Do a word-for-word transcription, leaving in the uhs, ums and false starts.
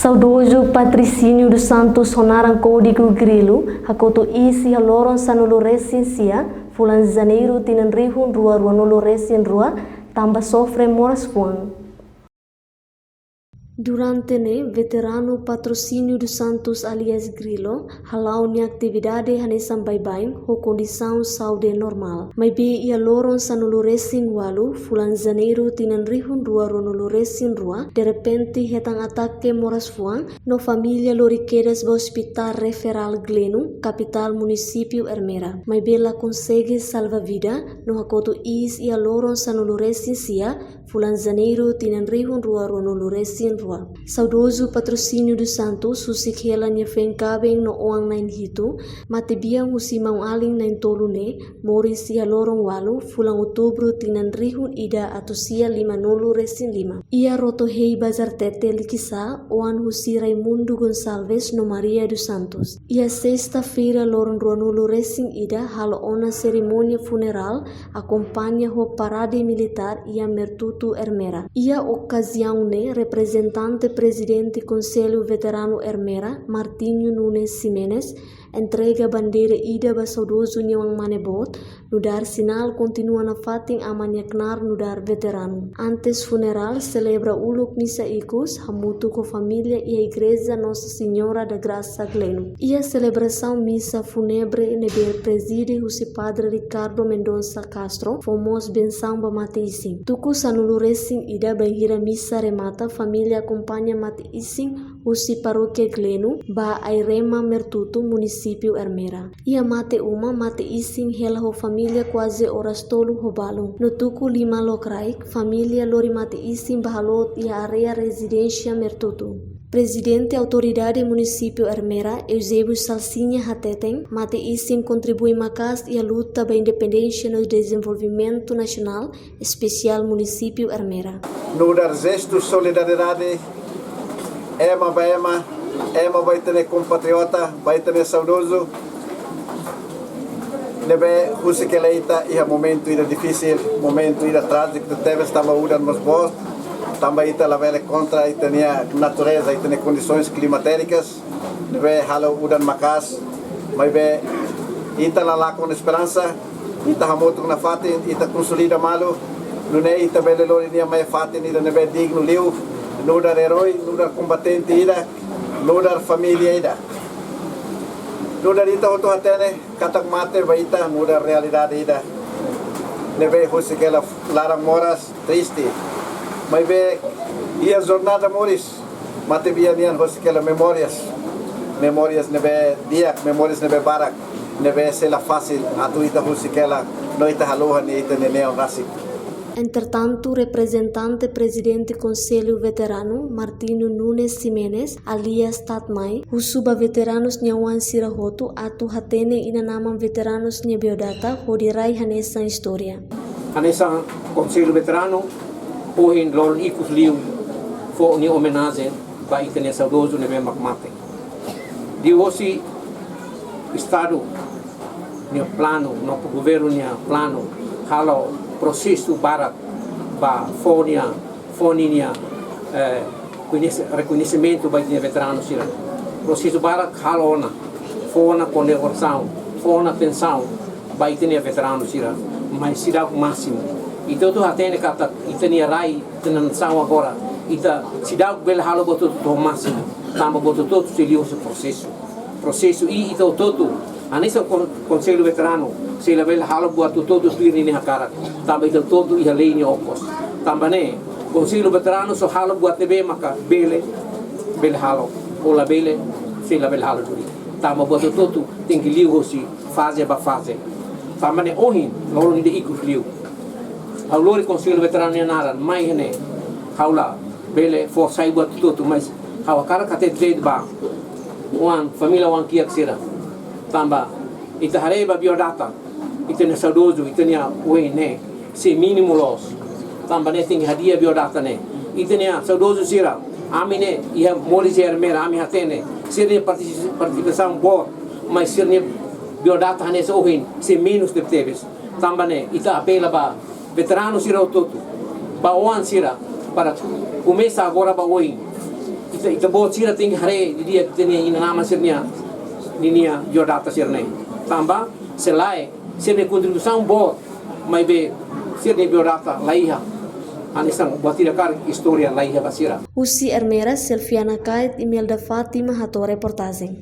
Saudozu Patricínio dos Santos ho naran kódigu Grilo, hakotu iis iha loron sanulu resin sia, fulan Janeiru tinan rihun rua rua nulu resin rua, tanba sofre moras fuan. Durante ne'e, veteranu Patrocínio dos Santos alias Grilo, hala'o nia atividade hanesan baibain ho kondisaun saúde normál. Maibé iha loron sanulu resin ualu, fulan Janeiru tinan rihun rua rua nulu resin rua, derrepente hetan atake moras fuan, no família lori kedas ba Hospital Referral Gleno, kapitál munisípiu Ermera. Maibé la konsege salva vida, no hakotu iis iha loron sanulu resin sia, fulan Janeiru tinan rihun rua rua nulu resin rua. Saudozu Patrocínio dos Santos husik hela nia feen kaben no oan na'in hitu, mate bian husi maun-alin na'in tolu ne'e, moris iha loron ualu, fulan Outubru tinan rihun ida atus sia lima nulu resin lima. Iha Roto Hei Bazar Tete Likisá, oan husi Raimundo Gonçalves no Maria dos Santos. Iha sesta-feira loron rua nulu resin ida halo ona serimónia funerál, akompaña ho parade militár iha Mertutu Ermera. Iha okaziaun ne'e reprezentante Prezidente Konsellu Veteranu Ermera, Martinho Nunes Ximenes, entrega bandeira ida ba saudozu nia oan mane boot, nu'udar sinál kontinua nafatin aman nia knaar nu'udar veteranu. Antes funerál, selebra uluk misa ikus, hamutuk ho família iha Igreja Nossa Senhora da Graça Gleno. Iha selebrasaun misa fúnebre ne'ebé prezide husi Padre Ricardo Mendonça Castro, fó mós bensaun ba mate-isin. Tuku sanulu resin ida bainhira misa remata, família akompaña mate-isin husi Parókia Gleno ba Airema Mertutu, munisípiu Ermera. Iha mate uma, mate-isin hela ho família kuaze oras tolu ho balun. No tuku lima lokraik, família lori mate-isin ba haloot iha área rezidénsia Mertutu. Prezidente Autoridade Munisípiu Ermera, Eusébio Salsinha hateten, mate-isin kontribui maka'as iha luta ba independénsia no dezenvolvimentu nasionál, espesiál munisípiu Ermera. Nu'udar jestu solidariedade, ema ba ema, ema ba ita-nia kompatriota, ba ita-nia saudozu ne'ebé husik hela ita iha momentu ida difisil, momentu ida trájiku tebes, tanba udan mós boot, tanba ita labele kontra ita-nia natureza, ita-nia kondisoens klimatérikas ne'ebé halo udan maka'as. Maibé ita la lakon esperansa, ita hamutuk nafatin, ita konsolida malu, nune'e ita bele lori nia mai fatin ida ne'ebé dignu liu, nu'udar erói, nu'udar kombatente ida, nu'udar família ida. Nu'udar ita hotu hatene katak mate ba ita nu'udar realidade ida ne'ebé husik hela laran moras, triste. Maibé iha jornada moris, mate bian nian husik hela memórias. Memórias ne'ebé di'ak, memórias ne'ebé barak, ne'ebé sei la fasil atu ita husik hela no ita haluha nia ita-nia neon rasik. Entretantu, reprezentante Prezidente Konsellu Veteranu, Martinho Nunes Ximenes, alias Tatmai, husu ba veteranus nia oan sira hotu atu hatene inan-aman veteranus nia biodata hodi rai hanesan istória. Hanesan Konsellu Veteranu, ohin loron ikus liu fó nia omenajen ba ita-nia saudozu ne'ebé mak mate. Liuhosi Estadu nia planu, no governu nia planu, halo prosesu barak ba fó nia, fó ninia, eh, koñese-, rekoñesimentu ba ita-nia veteranu sira. Prosesu barak halo ona, fó ona kondekorasaun, fó ona pensaun ba ita-nia veteranu sira, mas seidauk másimu. Ita hotu hatene katak ita-nia rai, ita-nia nasaun agora, ita seidauk bele halo buat hotu to'o másimu, tanba buat hotu sei liuhosi prosesu. Prosesu i ita hotu-hotu, hanesan kon-, Konsellu Veteranu, sei labele halo buat hotu-hotu tuir ninia hakarak, tanba ita hotu-hotu iha lei nia okos. Tanba ne'e, Konsellu Veteranu só halo buat ne'ebé maka bele, bele halo, ou labele, sei labele halo duni. Tanba buat hotu-hotu tenke liuhosi faze ba faze. Tanba ne'e ohin, loron ida ikus liu, ha'u lori Konsellu Veteranu nia naran mai iha ne'e, ha'u labele fó sai buat hotu-hotu, mas ha'u hakarak hatete ba oan, família oan-kiak sira. Tanba ita haree ba biodata ita-nia saudozu, ita-nia oan ne'e, sei mínimu loos. Tanba ne'e tenke hadi'a biodata ne'e. Ita-nia saudozu sira, ami ne'e iha moris iha Ermera, ami hatene sira-nia parti-, partisipasaun boot, mas sira-nia biodata hanesan ohin sei menus tebetebes. Tanba ne'e ita apela ba veteranu sira hotu-hotu, ba oan sira, para komesa agora ba oin, Ita-boot sira tenke haree didi'ak ita-nia inan-aman sira-nia, ninia biodata sira-ne'e. Tanba se lae, sira-nia kontribuisaun boot, maibé sira-nia biodata laiha. Hanesan buat ida karik istória laiha ba sira. Husi Ermera, Selfiana Kait, Imelda Fátima hato'o reportajen.